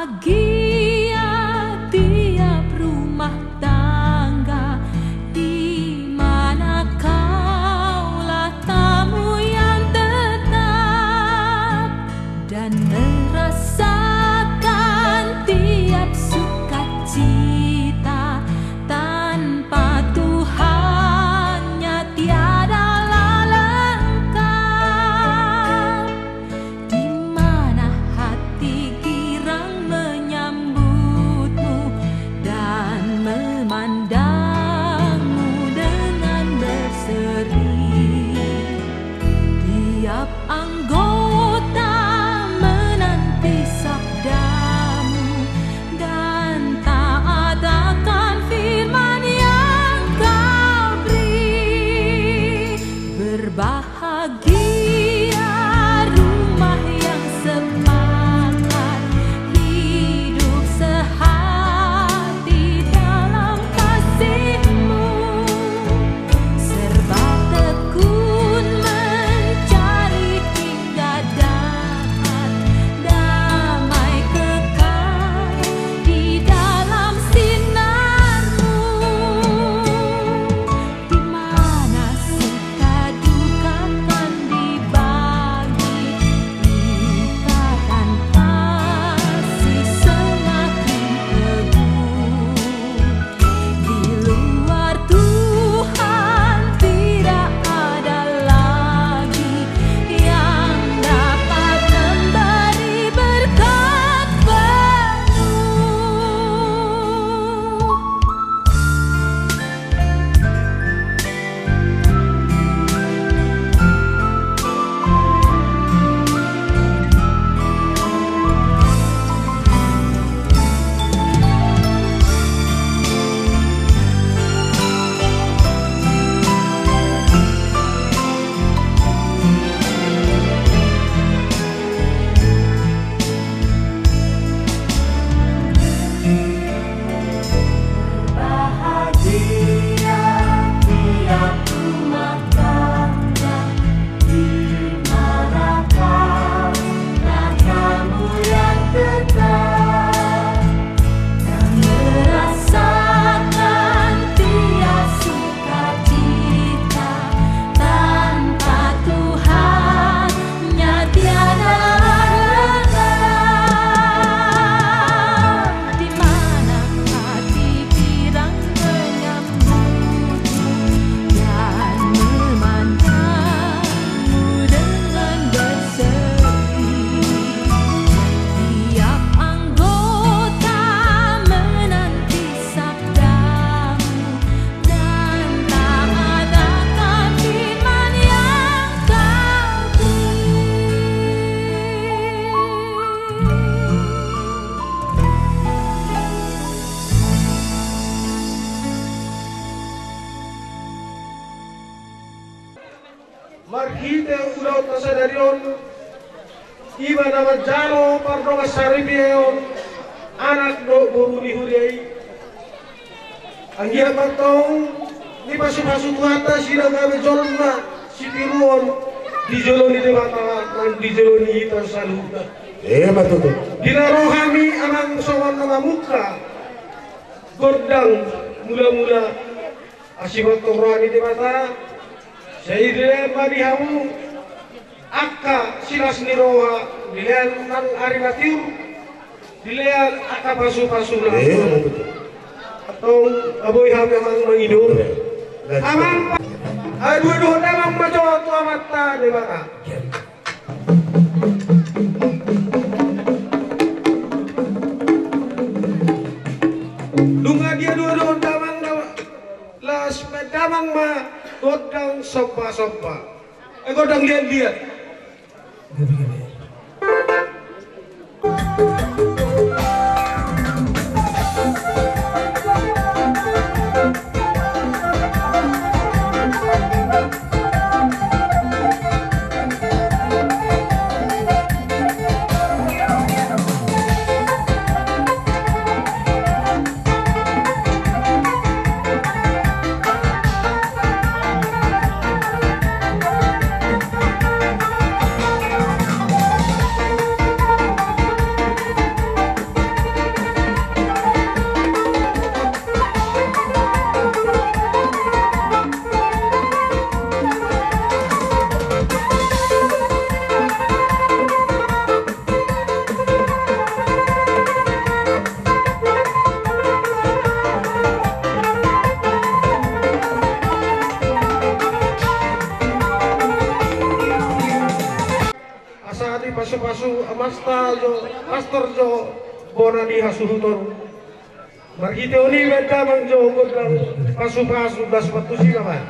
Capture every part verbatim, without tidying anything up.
Bahagia tiap rumah tangga di mana kaulah tamu yang tetap dan merasakan tiap sukacita. Tanpa Tuhannya tiadalah lengkap. Di mana hati girang menyambutmu dan memandangmu dengan berseri. Tiap anggota menanti sabdamu dan taat akan firman yang kau beri. Berbahagia rumah yang sepakat hidup sehati dalam kasihmu, serba tekun mencari hingga dapat damai kekal di dalam sinarmu. Di mana suka duka kan dibagi, ikatan kasih semakin teguh. Di luar Tuhan tidak ada lagi yang dapat memberi berkat penuh. Bahagia tiap rumah tangga di mana kaulah tamu yang tetap dan merasakan tiap sukacita. Tanpa Tuhannya tiada lengkap. Di mana hati girang menyambutmu dan memandangmu dengan berseri. Tiap anggota menanti sabdamu dan taat akan firman yang kau beri. Marhite ulaonta sadari on, iba na manjalo pardongansaripeon anak dohot boru ni huria i. Anggiat ma antong dipasupasu Tuhanta sida gabe jolma sitiruon di jolo ni Debata nang di jolo ni hita saluhutna. Emma tutu. Di na ro hami amang songon na mamungka gondang mulamula. Asi ma antong roha ni Debata, sai dilehon ma di hamu angka silas ni roha, dilehon nang ari na tiur, dilehon angka pasupasu na. Emma tutu. Antong boi hami amang mangido. Emma tutu. Amang, ai dua dohot damang ma jo tu Amanta Debata. Nunga dia dua dohot damang, laos baen damang ma gondang somba-somba. Eh, gondang liat-liat. Pastor jo, pastor jo, bona ni hasuhuton. Marhite on i baen damang jo gondang pasupasu, das patusi nama.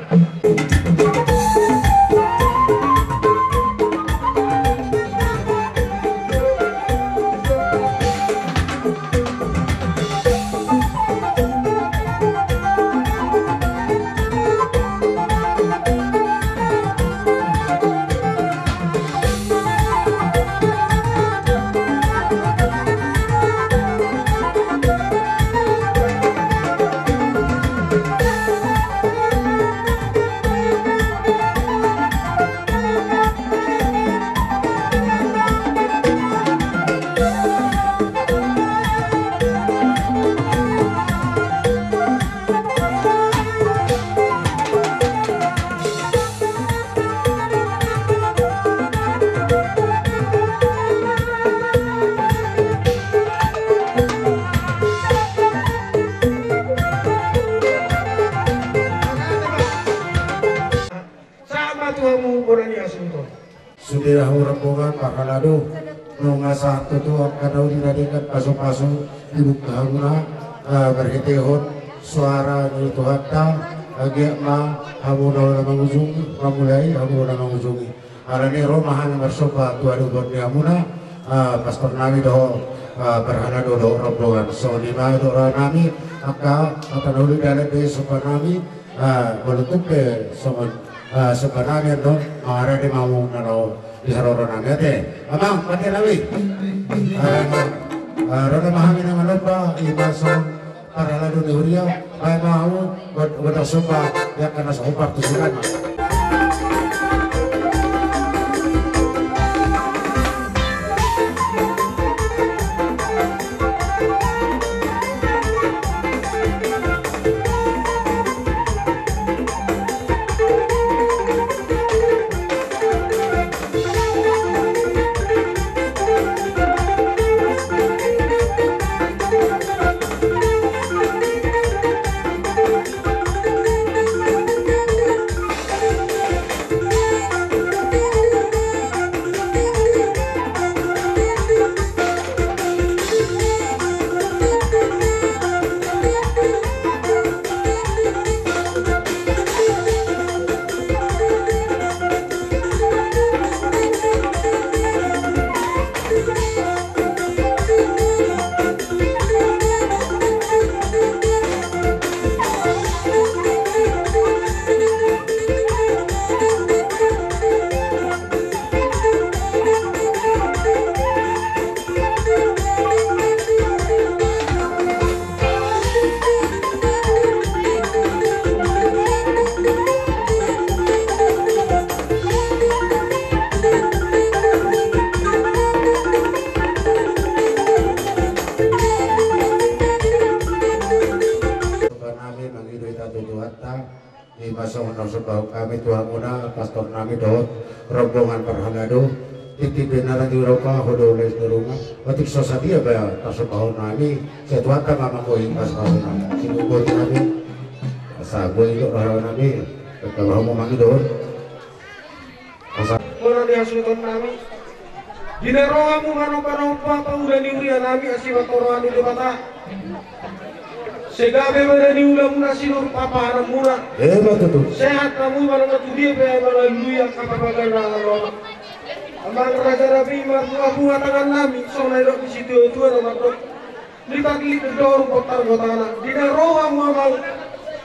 Sahat ma tu hamu bona ni hasuhuton. Sude hamu rombongan parhalado, nunga sahat tutu angka na uli na denggan pasupasu dibuka hamuna, eh, marhitehon soara ni Tuhanta, eh, anggiat ma hamu na olo na mangujungi, mamulai hamu na mangujungi. Alani ro ma hami marsomba tu adopan ni hamuna, eh, pastor nami dohot, eh, parhalado dohot rombongan. Songon i ma dohonon nami, angka hata na uli dalan do i somba nami, eh, molo tung pe songon Ah, somba nami annon, mangarade ma hamu na laho di haroro nami ate. Amang, pande nami. Ah, ah, ro ma hami na manomba, ima songon parhalado ni huria, baen ma hamu, god-, godang somba, di angka na so hombar tu surang. Songon nami mangido hita tu Tuhanta, ima songon na husombahon hami tu hamuna, pastor nami dohot rombongan parhalado, tintin pe na di roha, ho do laos di roha, otik so sadia pe tasombahon nami, sai Tuhanta ma manggohi pasupasu nami. Sinumboti nami, asa boi do roha nami, angka hamu mangido. Asa. Bona ni hasuhuton nami. Di na ro hamu manomba-nomba paula ni huria nami, asi ma tu roha ni Debata. Sai gabe ma na niulamuna, sinur papahanmuna. Emma tutu. Sehat hamu manang tu dia pe, mangalului angka panggabean na ro. Amang raja nami, marbuha-buha tangan nami, songon na nidok ni situa-tua na mandok. Lipat-lipat do rumput targotana, di na ro hamu amang,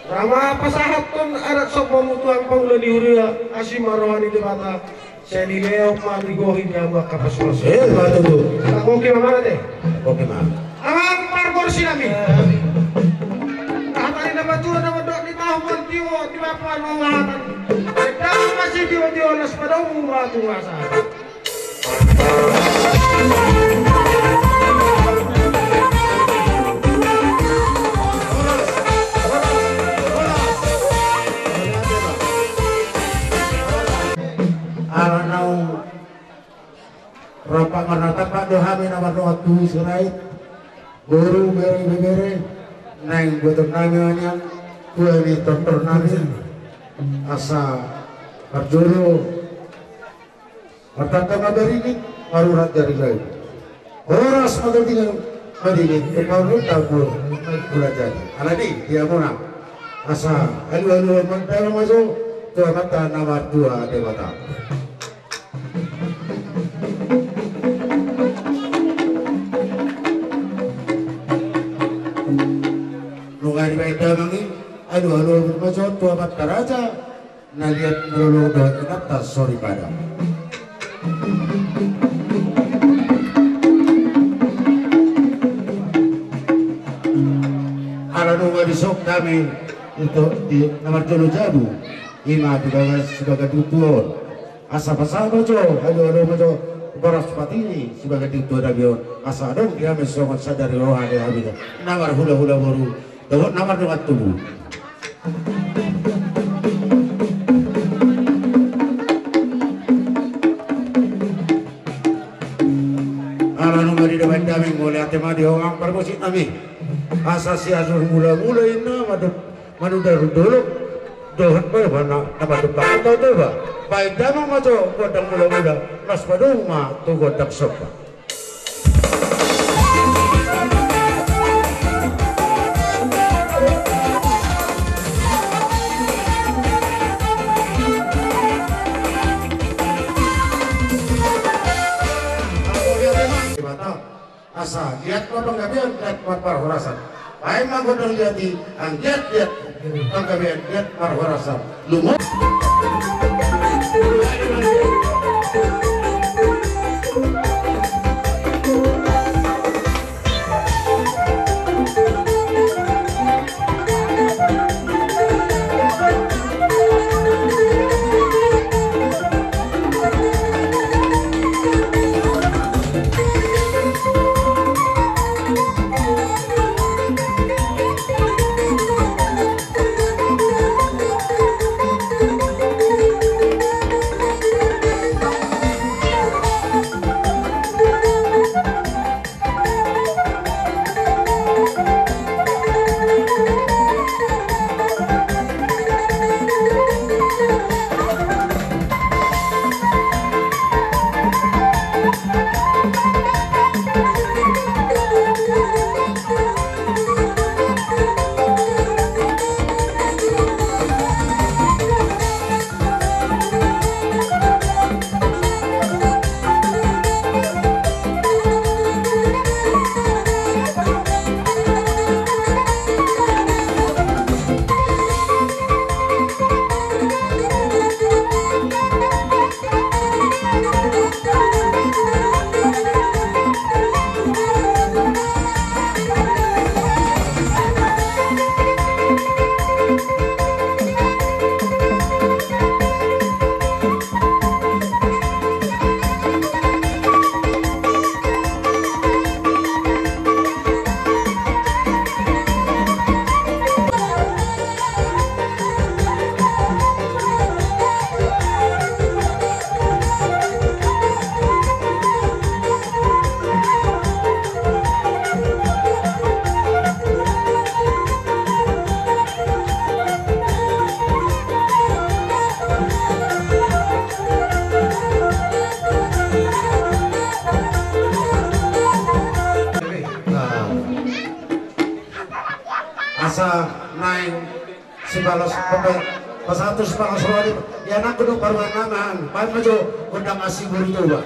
na mamparsahat adat somba muna tu angka paula ni huria, asi ma roha ni Debata, sai dilehon ma digohi di hamu angka pasupasu. Emma tutu. Tangkoki ma amang ate. Tangkoki ma. Amang pargonsi nami. Hata ni natuatua na mandok, di tahu martio, di bapa no hata. Dang masih tio-tio, las padomu ma tu masa. Ala naung rap marnatampak do hami na mardohot tu Sirait, boru, bere, ibebere, naeng botoon nami ma nian tua ni tortor nami, asa parjolo. Martanda ma baringin, marurat jari lain. Horas ma tu ginjang madingin, tu parumaenta pun mula jadi. Alani i, di hamuna. Asa alualuhon ma damang ma jo tu Amanta na martua Debata. Nunga dibaen damang i, alualuhon ma jo tu amanta raja na liat maroloi dohot inanta soripada. Ala nunga dison hami di na marjolo jabu, i ma di bagas sibagas tutu on. Asa pasahat ma jo, alualuhon ma jo boras patini sibagas tutu on, asa adong di hami songon sadari roha di hami na marhulahula boru dohot na mardongan tubu. Ala nunga dibaen damang, mauliate ma di ho amang parmusik nami. Asa sian mulamula i na manunda dolok dohot baen ma na mandumpang tau Toba. Baen damang ma jo gondang mulamula, laos padomu ma tu gondang somba. Asa giat ma panggabean, giat ma parhorasan. Baen ma gondang liat i, anggiat giat panggabean, giat parhorasan. Lumo. Asa naeng sipalos, pasahat tu sipalos roha ni anakku dohot parumaen nami, baen ma jo gondang asi boru Toba.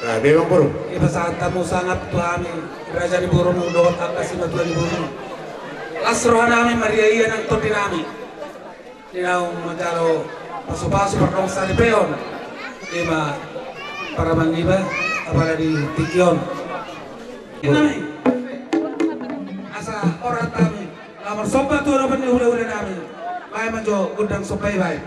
Gabe, Amangboru. Dipasahat hamu sangap tu hami, raja ni borumu dohot angka simatua ni borumu. Las rohanami marria ia nang tondinami. Di naung manjalo pasupasu pardongan saripeon, i ma paraman niba, apala di tingki on. Inami, asa horas hami laho marsomba tu adopan ni hulahulanami. Baen ma jo gondang somba i, baen.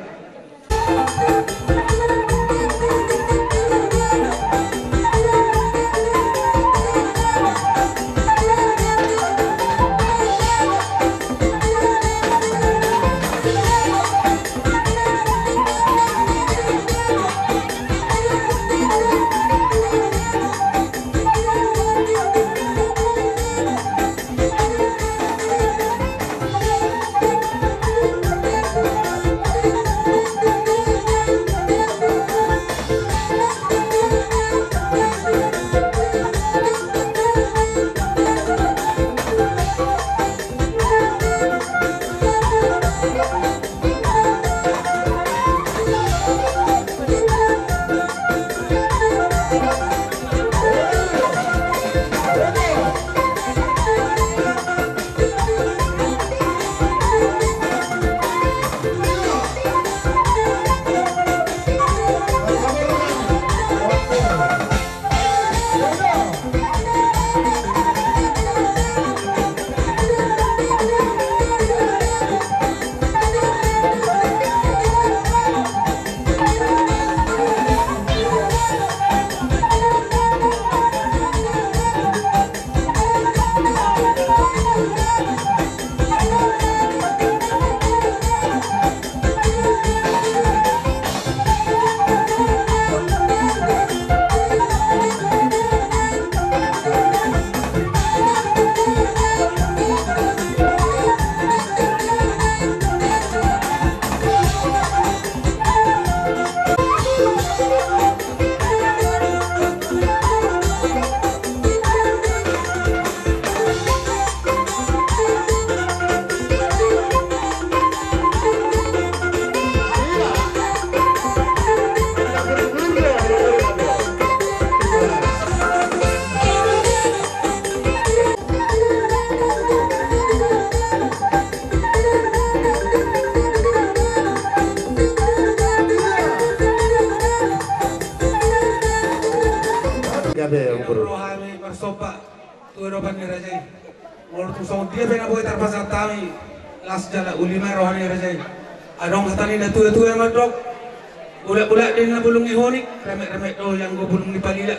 Gabe, Amangboru. Rohami marsomba tu adopan ni raja i. Molo tung songon dia pe na boi tarpasahat hami, las jala uli ma roha ni raja i. Adong hata ni natuatua mandok: Bulakbulak do ninna bulung ni honik, remekremek do ianggo bulung ni palila.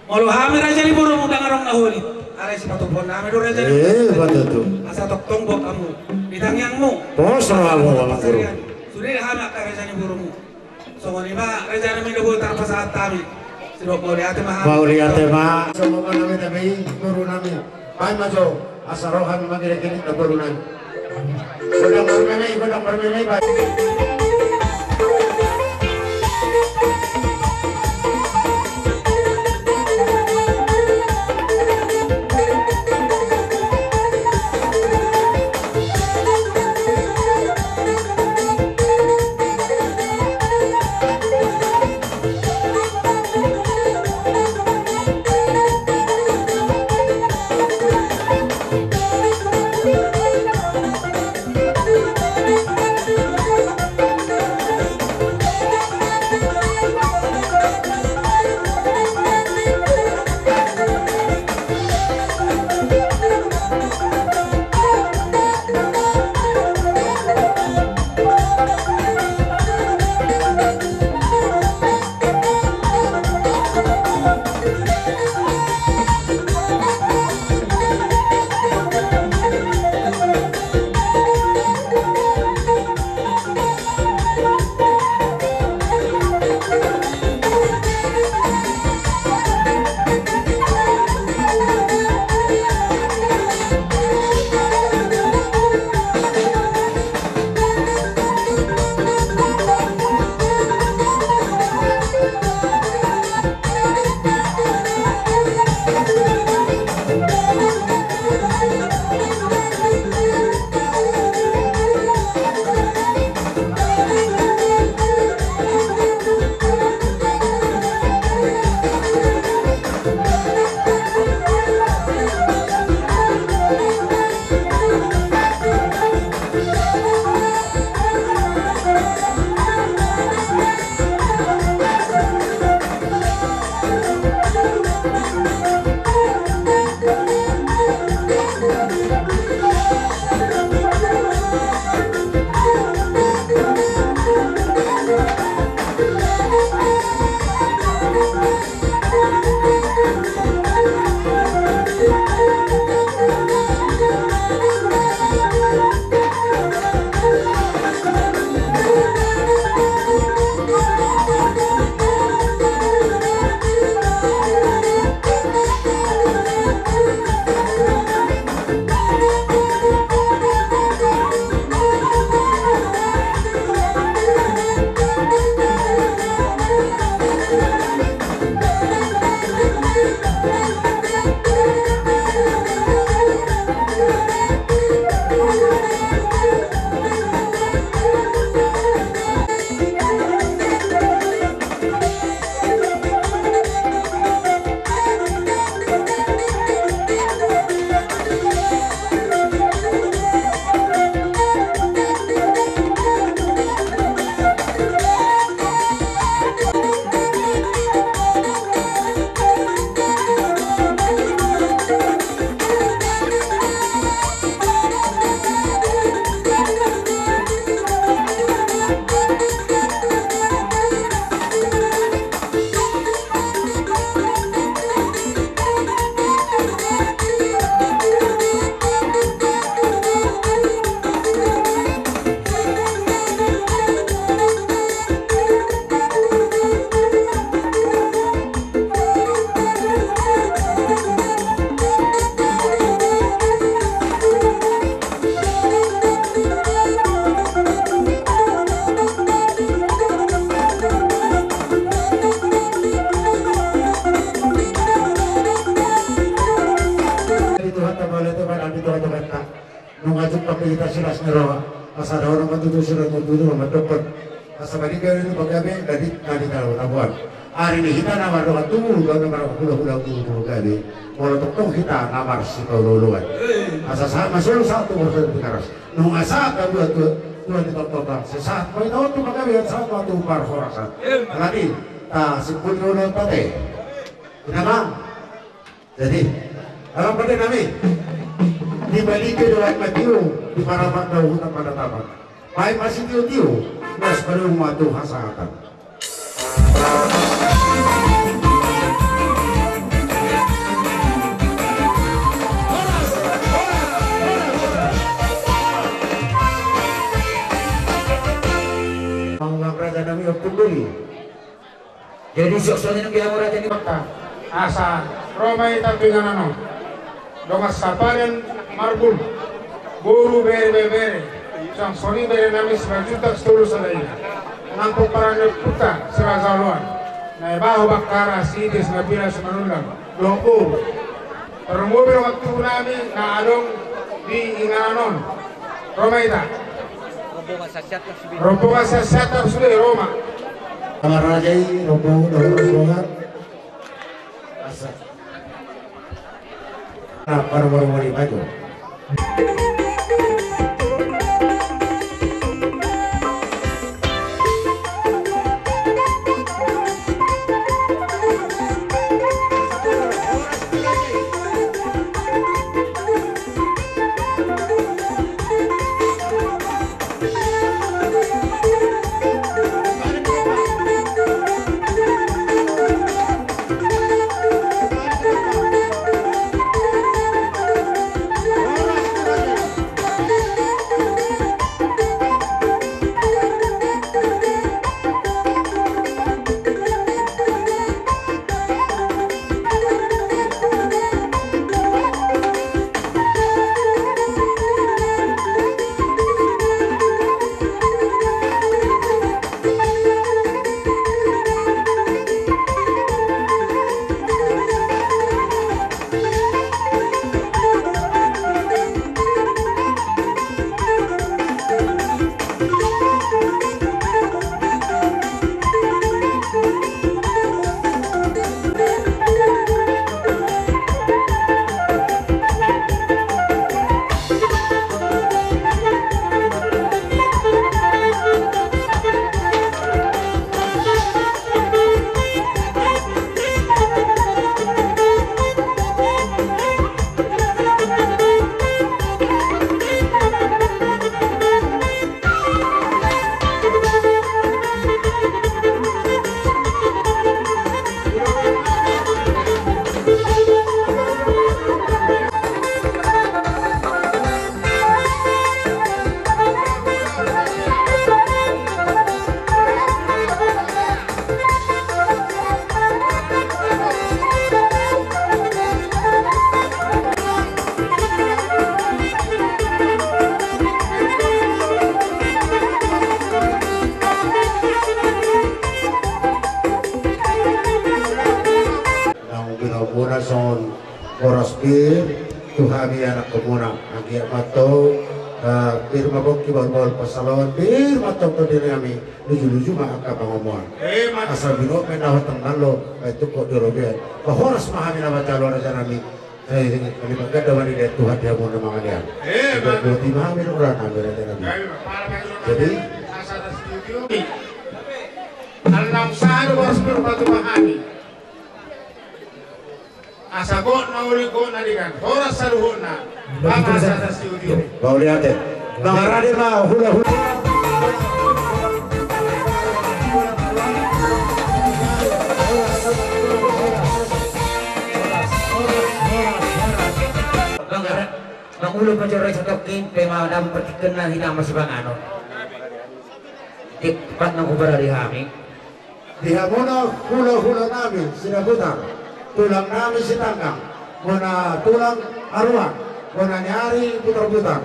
Molo hami raja ni borumu ndang adong na holit, alai sipatupaonnami do raja ni borumu. Asa tongtong buat hamu di tangiangmu. Pos rohamu, Amangboru. Sude hami angka raja ni borumu. Songon i ma raja nami, na boi tarpasahat hami. Sidok mauliate ma hami. Mauliate ma. Songon i ma nami, tapi borunami. Baen ma jo, asa roha ma manggirik-girik na borunami. Godang marmemei, godang marmemei, baen. Tutu surat tutu mandokkon. Asa maninggil itu pagabe dari tadi tahu tabuan. Ari ni hita na mardongan tubu, dua na marhula-hula tubu pagabe. Molo tongtong hita na marsipaolo-oloan. Asa sahat ma solu sahat tu borsa di karas. Nunga sahat na dua tu, dua di tongtong. Sesahat ma ita on tu pagabe, sahat ma tu parhorasan. Alani, ta simpul dulu pate. Inama. Jadi, dalam pate nami. Di balik keduaan matio, di parapat dau hutan pada taman. Baik masih tio-tio, mas baru matu hasahatan. Bang, bang raja nami ompung duli. Jadi siok songon i nang biang ora jadi. Asa ro ma hita tu inganan on. Dongan sapadan marbul. Boru bere bere. Suang songon i bere nami Simanjuntak Sitolu Sada i. Nang pomparan ni ompunta Siraja Oloan. Na ibaho Bakkara Sides na pira Simanullang. Dohot boru. Tarlumobi dongan tubu nami na adong di inganan on. Ro ma hita. Rombongan sasiat sude. Rombongan sasiat sude ro ma. Amang raja i, rombongan, rombongan. Asa. Nah, baru-baru mari maju. Naung binaen muna songon boras pir tu hami anakhonmuna. Anggiat ma antong, eh, pir ma pongki bahulbahul pansalongan, pir ma antong tondi nami, lujuluju ma angka pangomoan. Eh, ma- Asa binoto ma inna hotang nalo, eh, tungkot di robean. Ba horas ma hami na manjalo raja nami. Eh, hami mangganda ma di Tuhan di hamuna mangalean. Eh, ma- Boti ma hami roha nami raja nami. Eh, ma- Jadi, asa atas studio. Allang sadu boras pir patupa hami. Asa gok na uli gok na denggan. Horas saluhutna. Bang asa tas studio. Mauliate. Mangarade ma hula-hula. Mangarade. Mangula pajorai satongkin pe ma dam pertikenna hita masibanganon. Di tempat na hubarari hami. Di hamuna hula-hula nami Sinabutar, tulang nami Sitanggang, bona tulang Aruan, bona ni ari Butarbutar.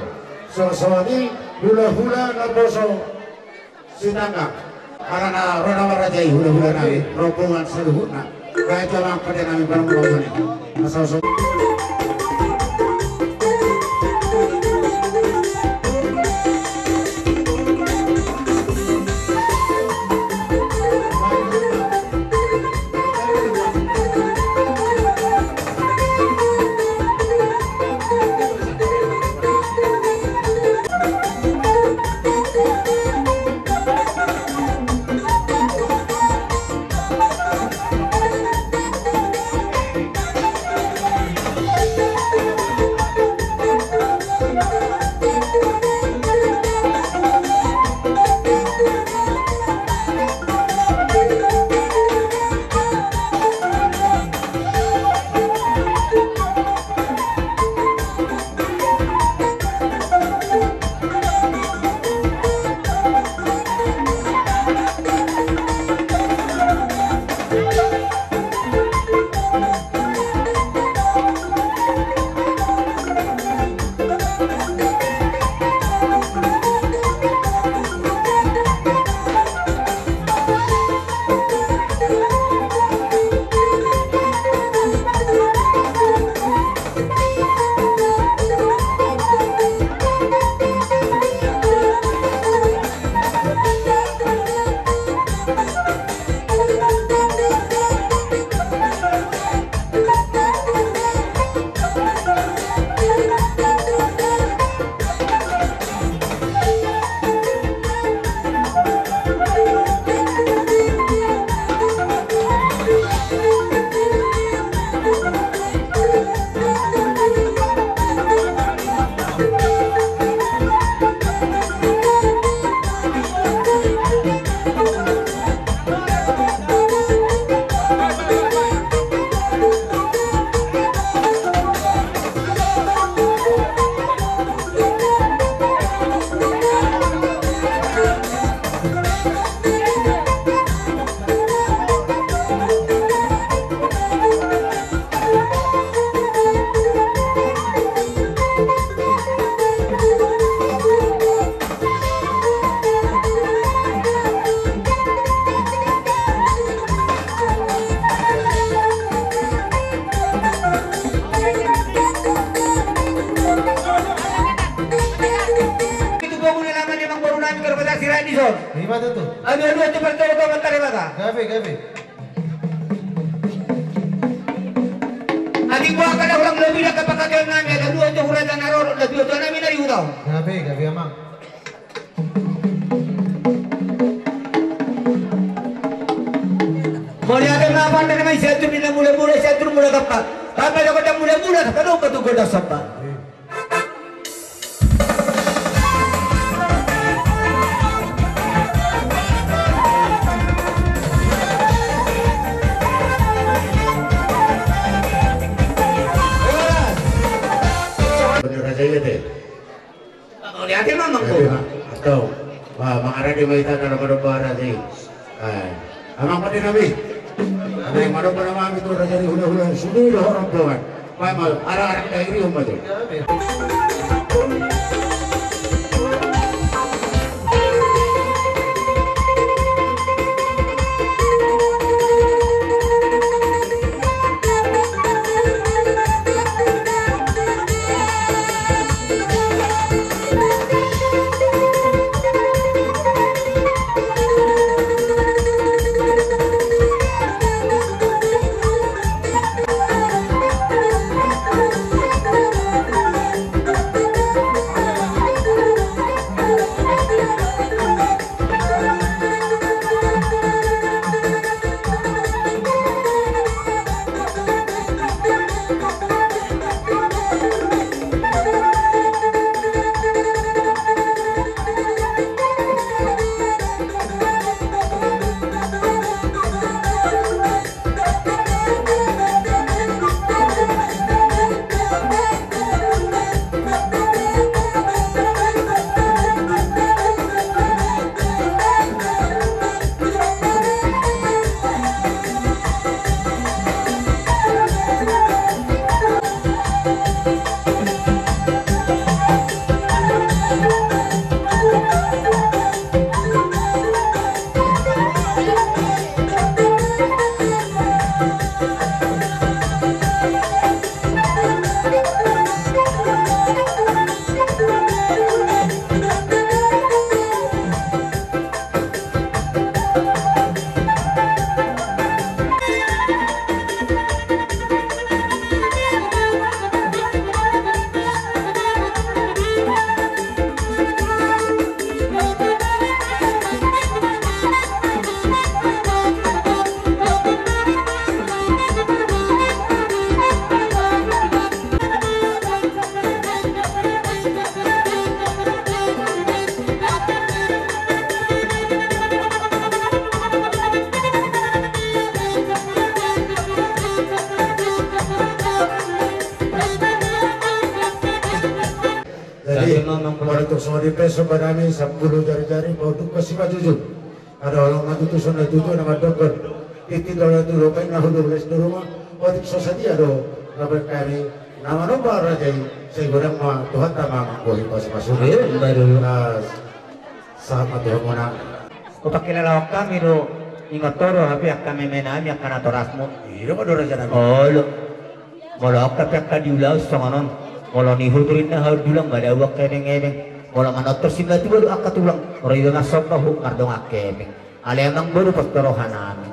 Songon i hula-hula naposo Sitanggang. Alana ro nama raja i hula-hula nami, rombongan saluhutna. Baik, jalang pada nami barang-barang ini. Asal so- Pataksi rakyat dison. Ima tutu. Aduh, aduh, aduh, parjolo, Tuhan, mantari mata. Gabe, gabe. Atik buah kada ulang lebih dah kepakatian nami, ada dua jauh raja naroro, ada dua jauh nami dari utau. Gabe, gabe, amang. Mauliate ma, pandai ma, siatur ni na mula-mula, siatur mula gampang. Tapi ada kota mula-mula, tapi ada kota gampang. Bener aja ya, deh. Mauliate ma, Amang Boru. Atau, wah, mangarade ma hita na mangadu bara, deh. Eh, amang pande nami. Amang, mangadu bara ma hami tu raja ni hula-hula, sude do rombongan. Baen ma, arak-arak na iri on ma tu. Jadi, molo tung songon i pe somba nami, sampulu jari-jari, molo tung simanjujung. Ada orang maju tu sonai tutu nama dokon. Titi dola tu dopen na hulu les di rumah. Otik so sadia do. Nama kami nama nomor raja i. Saya godang ma Tuhan tama manggohi pas masuk. Iya, baru. Nah, sama Tuhan mana. Kau pakai lelawak kami do. Ingat toro hape angka meme nami angka natorasmu. Iya, ma do raja nami. Olo. Molo angka pe angka di ulaon songon on. Molo nihuturin na hau dulang ma dau angka emeng-emeng. Molo manortor simatua do angka tulang. Ro iba marsomba hu mardongan angka emeng. Ale amang boru pos do roha nami.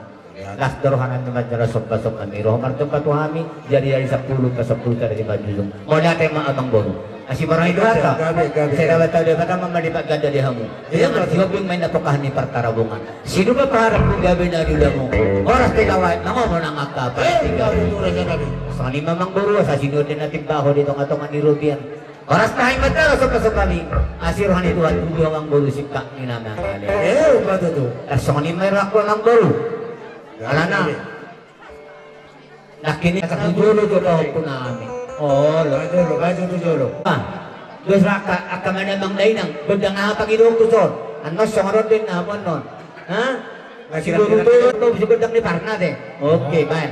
Las do roha nami manjalo somba-somba ni roha marjomba tu hami. Jadi dari sampulu pe sampulu tadi di manjujung. Mauliate ma amang boru. Asi marhai do hata. Gabe, gabe. Sai dapat tau dapat ama malipat ganda di hamu. Iya, berarti hobi main apa kah ni partarabungan. Sidupa paharap ku gabe na di ulamu. Horas pe gabe na ngomong nang angka. Eh, gabe tu raja kami. Songon i ma amang boru, asa sinuan den na timbaho di tonga-tonga ni robean. Horas tahi ma talo sopa-sopa mi. Asi roha ni Tuhan tuju amang boru singkat ni nama kali. Eh, upa tutu. Songon i ma i rohangku amang boru. Alana. Nangkin i angka tu jolo jo pahompu nami. Olo. Maju, maju tu jolo. Ah, dos raka, angka mana amang dainang, gondang aha pagi dohot tu son. Annon songon on den na hamu annon. Ha? Masih gondang ni parna de. Oke, baik.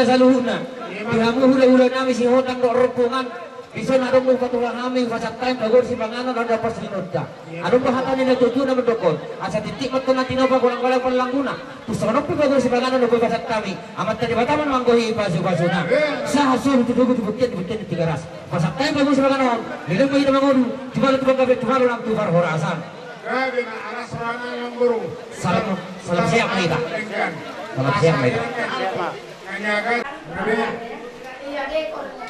Saluhutna, di hamu hulahula nami Sihotang dohot rombongan, dison adong do hupatorang hami, hupasahat hami paboa sipanganon dohot parsanganon. Adong do hata ni natuatua na mandokkon, asa tintin ma tona tinopa, golanggolang panlangguna. Tung songon on pe paboa sipanganon dohot hupasahat hami, Amanta Debata ma na manggohi pasupasuna. Sahat solu tu togu, tu bontean, tu bontean di Tigaras. Hupasahat hami paboa sipanganon, leleng ma hita mangolu, tu malo tu panggabean, tu malo nang tu parhorasan. Gabe ma, alas roha nami, amangboru. Salam, salam sehat ma hita. Salam sehat ma hita.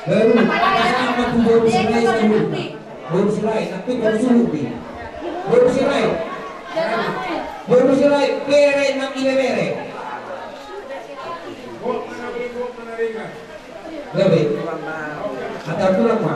Baru, atas nama tu boru Sirait, boru Sirait, tapi boru Suhuti. Boru Sirait. Boru Sirait, bere nang ibebere. Gabe. Atas tulang ma.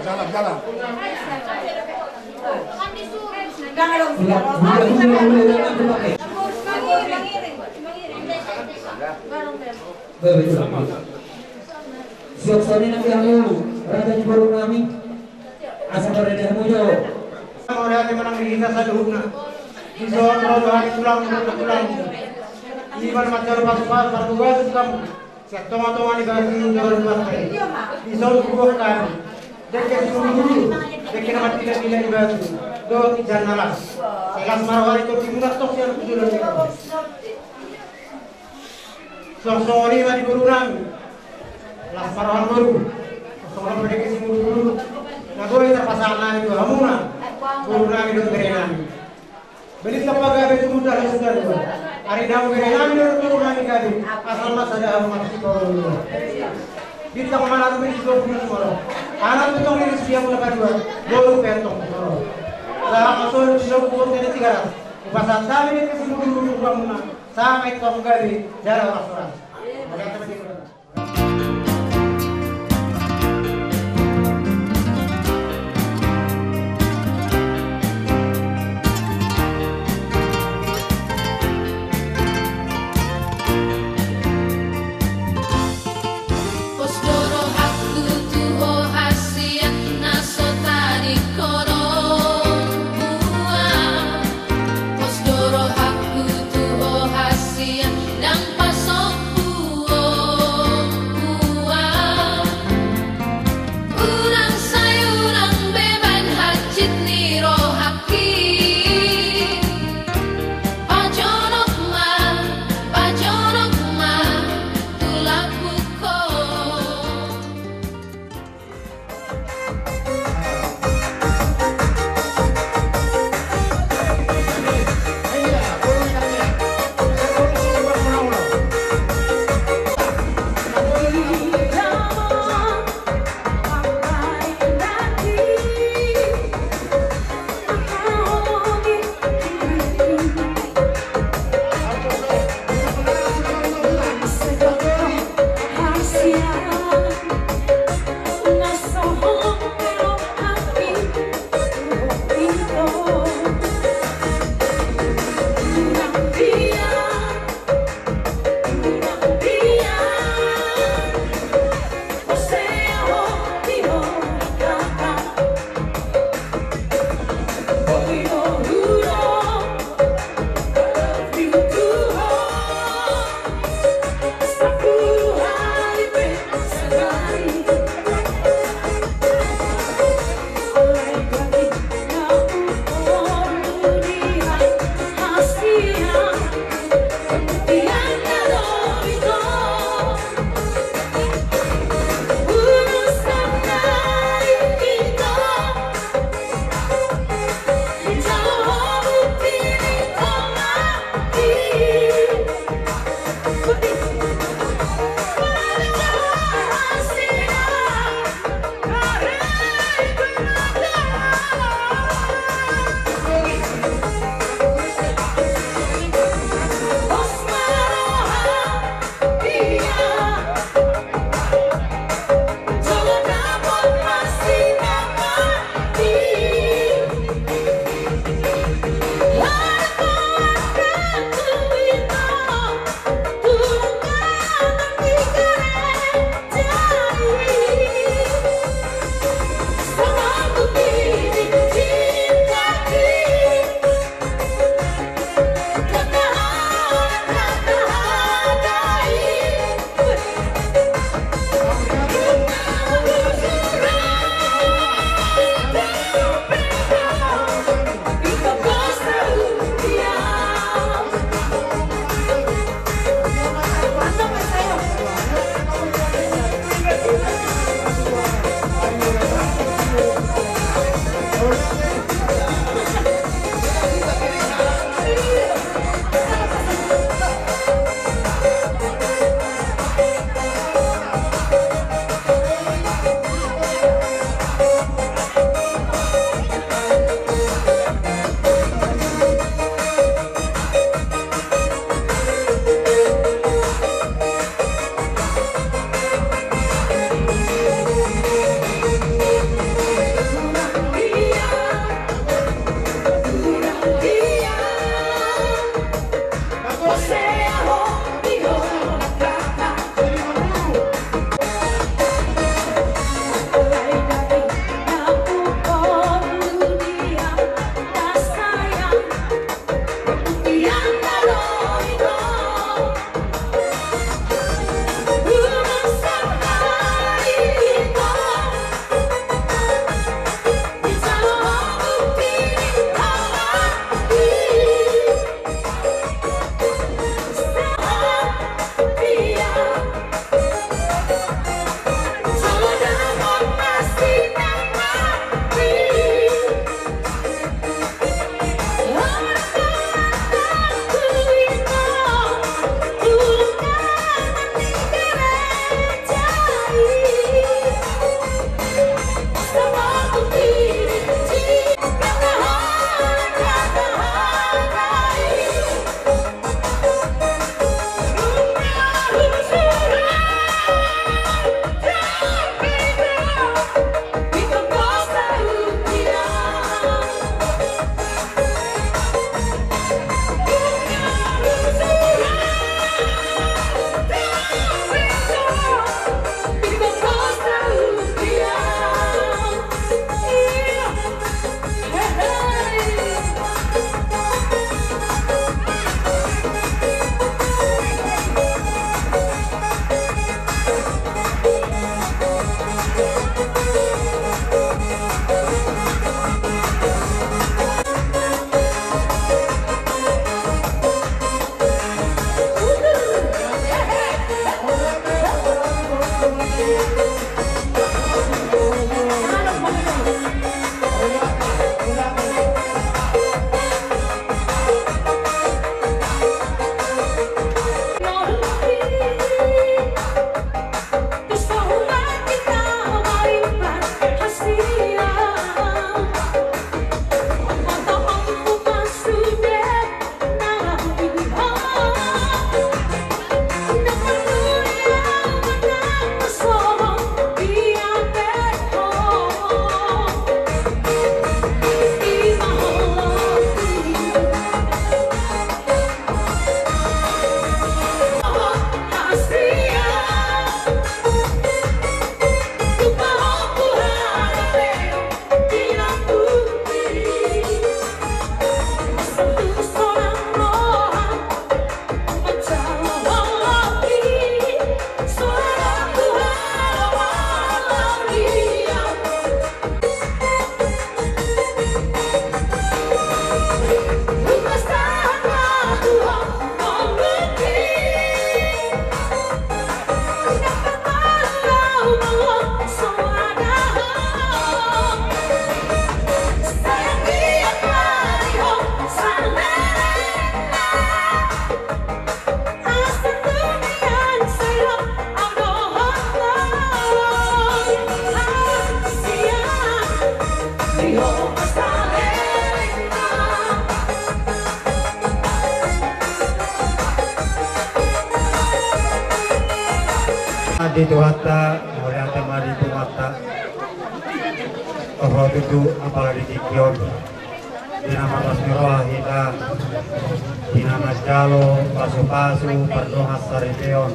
Jalan, jalan. Siok soni nang di hamu raja ni boru nami. Asa marende hamu jo. Mauliate ma nang di hita saluhutna. Dison ro do hami tulang, tulang. Ima na manjalo pasupasu, parbagatus hamu. Sian tongatonga ni batu ni jolo ni batu. Dison huboan hami dengke simudurudur, dengke na marpilapila ni batu dohot indahan na las. Sai las ma roha ni tondimuna tong sian hujolo ni batu. Songon i ma di boru nami. Las ma roha ni boru. Songon i ma dengke simudurudur na boi tarpasahat nami tu hamuna, boru nami dohot bere nami. Balintang ma gabe tumundalhon sitadohon. Ari dao bere nami dohot boru nami gabe, asal ma sada hamu marsipaolooloan. Bintang ma na tumenggung di bulu ni sumorop. Anak pe tong riris di hamuna paduahon, boru pe antong sumorop. Sahat ma solu di lomo bontean di Tigaras. Hupasahat hami dengke simudurudur tu hamuna, sahat ma antong gabe jala horas-horas. Pos do rohangku tu ho hasian na so tadingkon on. Pos do rohangku tu ho hasian ndang pasombu on. Unang sai unang be baen hansit ni rohangki. Pajonok ma, pajonok ma, tu lambungkon. Di Tuhanta, mauliate ma di Tuhanta. Toho tutu apala di tingki on. Di na marlas ni roha hita, di na manjalo pasupasu pardongansaripeon.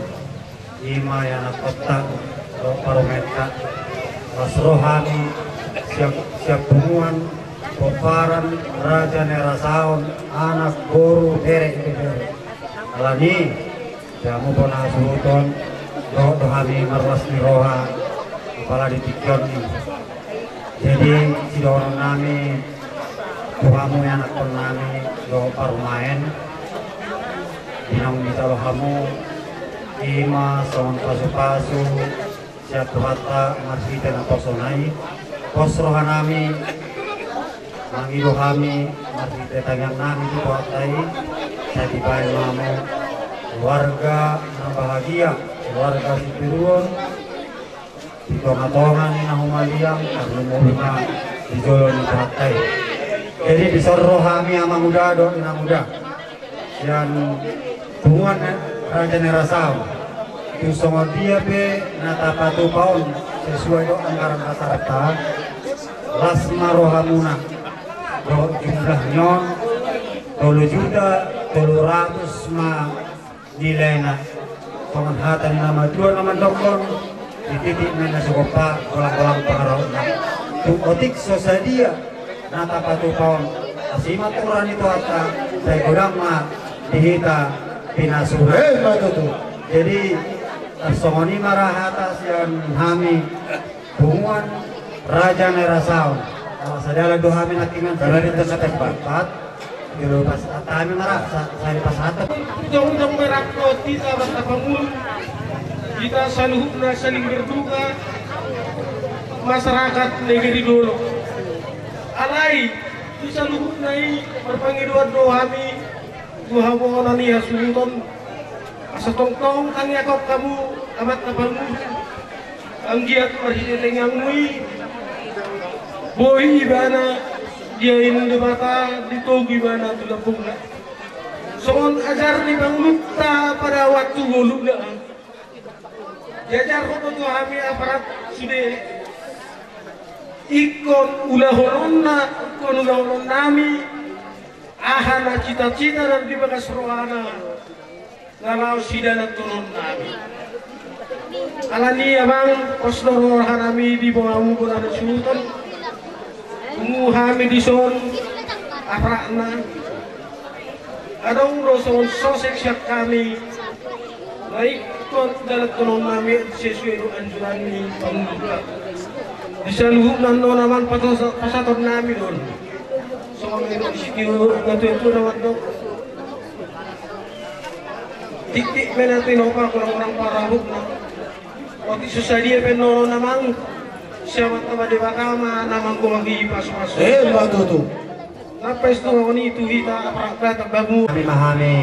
I ma ianakhonta dohot parumaenta. Las rohami sian, sian punguan pomparan Raja Nerasaon, anak, boru, bere, ibebere. Alani i, di hamu bona hasuhuton, dohot do hami marlas ni roha, apala di tingki on i. Jadi, sidohononnami tu hamu ianakhonnami dohot parumaen, di naung dijalo hamu, i ma songon pasupasu sian Tuhanta marhite naposona i. Pos rohanami, mangido hami marhite tangiangnami tu Tuhanta i, sai dibahen ma hamu keluarga na bahagia, keluarga sitiruon, di tongatonga ni na humaliang, tarlumobi ma di jolo ni Tuhanta i. Jadi, dison ro hami, Amanguda dohot Inamanguda, sian punguan Raja Nerasaon. Tu songon dia pe na tapatupa on sesuai dohot anggaran dasarta, las ma rohamuna. Dohot jumlah ni on, tolu juta tolu ratus ma nilaina. Songon hata ni na matua na mandokkon, di titik ma na sugompa, golang-golang pangarahutna. Tu otik so sadia na tapatupa on, asi ma tu roha ni Tuhanta, sai godang ma di hita pinasuna. Eh, ma tutu. Jadi, tarsongon i ma ra hata sian hami, punguan Raja Nerasaon. Ala sada ala do hami nangkiningan. Karena di tengah tempat. Di lupas hami ma ra, sa-, sai dipasahat. Ujung-ujung merah roti, tabat apa mulu. Hita saluhutna saling berduka. Masyarakat Negeri Dolok. Alai, di saluhutna i marpangidoan do hami. Tu hamu bona ni hasuhuton, asa tongtong tangiangkon hamu, Amanta Parmusu, anggiat marhite tangiangmu i, boi ibana diain Debata, ditogu ibana tu lambungna. Songon ajar ni panguloanta pada waktu ngoluna. Diajarhon do tu hami aparat sude, ingkon ulahononna, ingkon ulahononnami, aha na cita-cita na di bagas rohana, na laho sidalanhononnami. Alani i, Amang, pos do rohanami di hamu bona ni hasuhuton. Pungu hami dison, aparatna. Adong do songon sosek sian hami, na ingkon dalanhononnami sesuai dohot anjuran ni panguloanta. Di saluhutna on, Amang, pasahat-, pasahatonnami do on. Songon na nidok ni sitio natua-tua na mandok, tiktik ma na tinopa, golang-golang pangarahutna. Otik so sadia pe on, Amang, sian Amanta Debata ma na manggomaki pasu-pasu. Eh, ma tutu. Nampas tu ngoni tu hita aparat Batak Bamu. Hami ma hami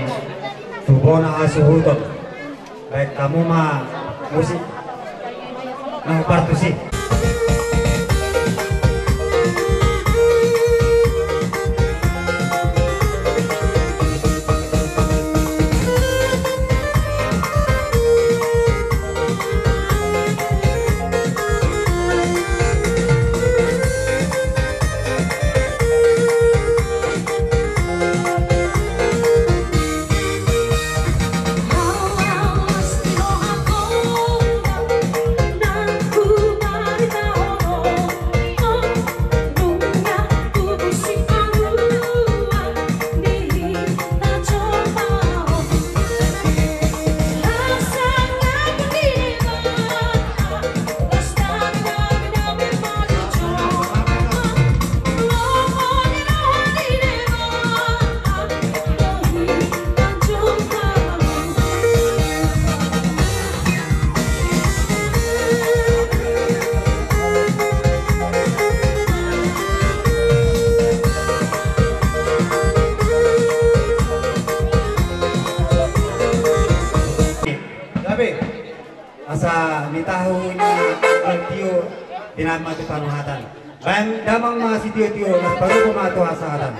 tu bona hasuhuton. Bahen hamu ma musik. Nah, partusi. Gabe. Asa ni tahu ni tio, di nama tu panuhatan. Bahen damang ma sitio-tio, las parubo ma tu hasahatan.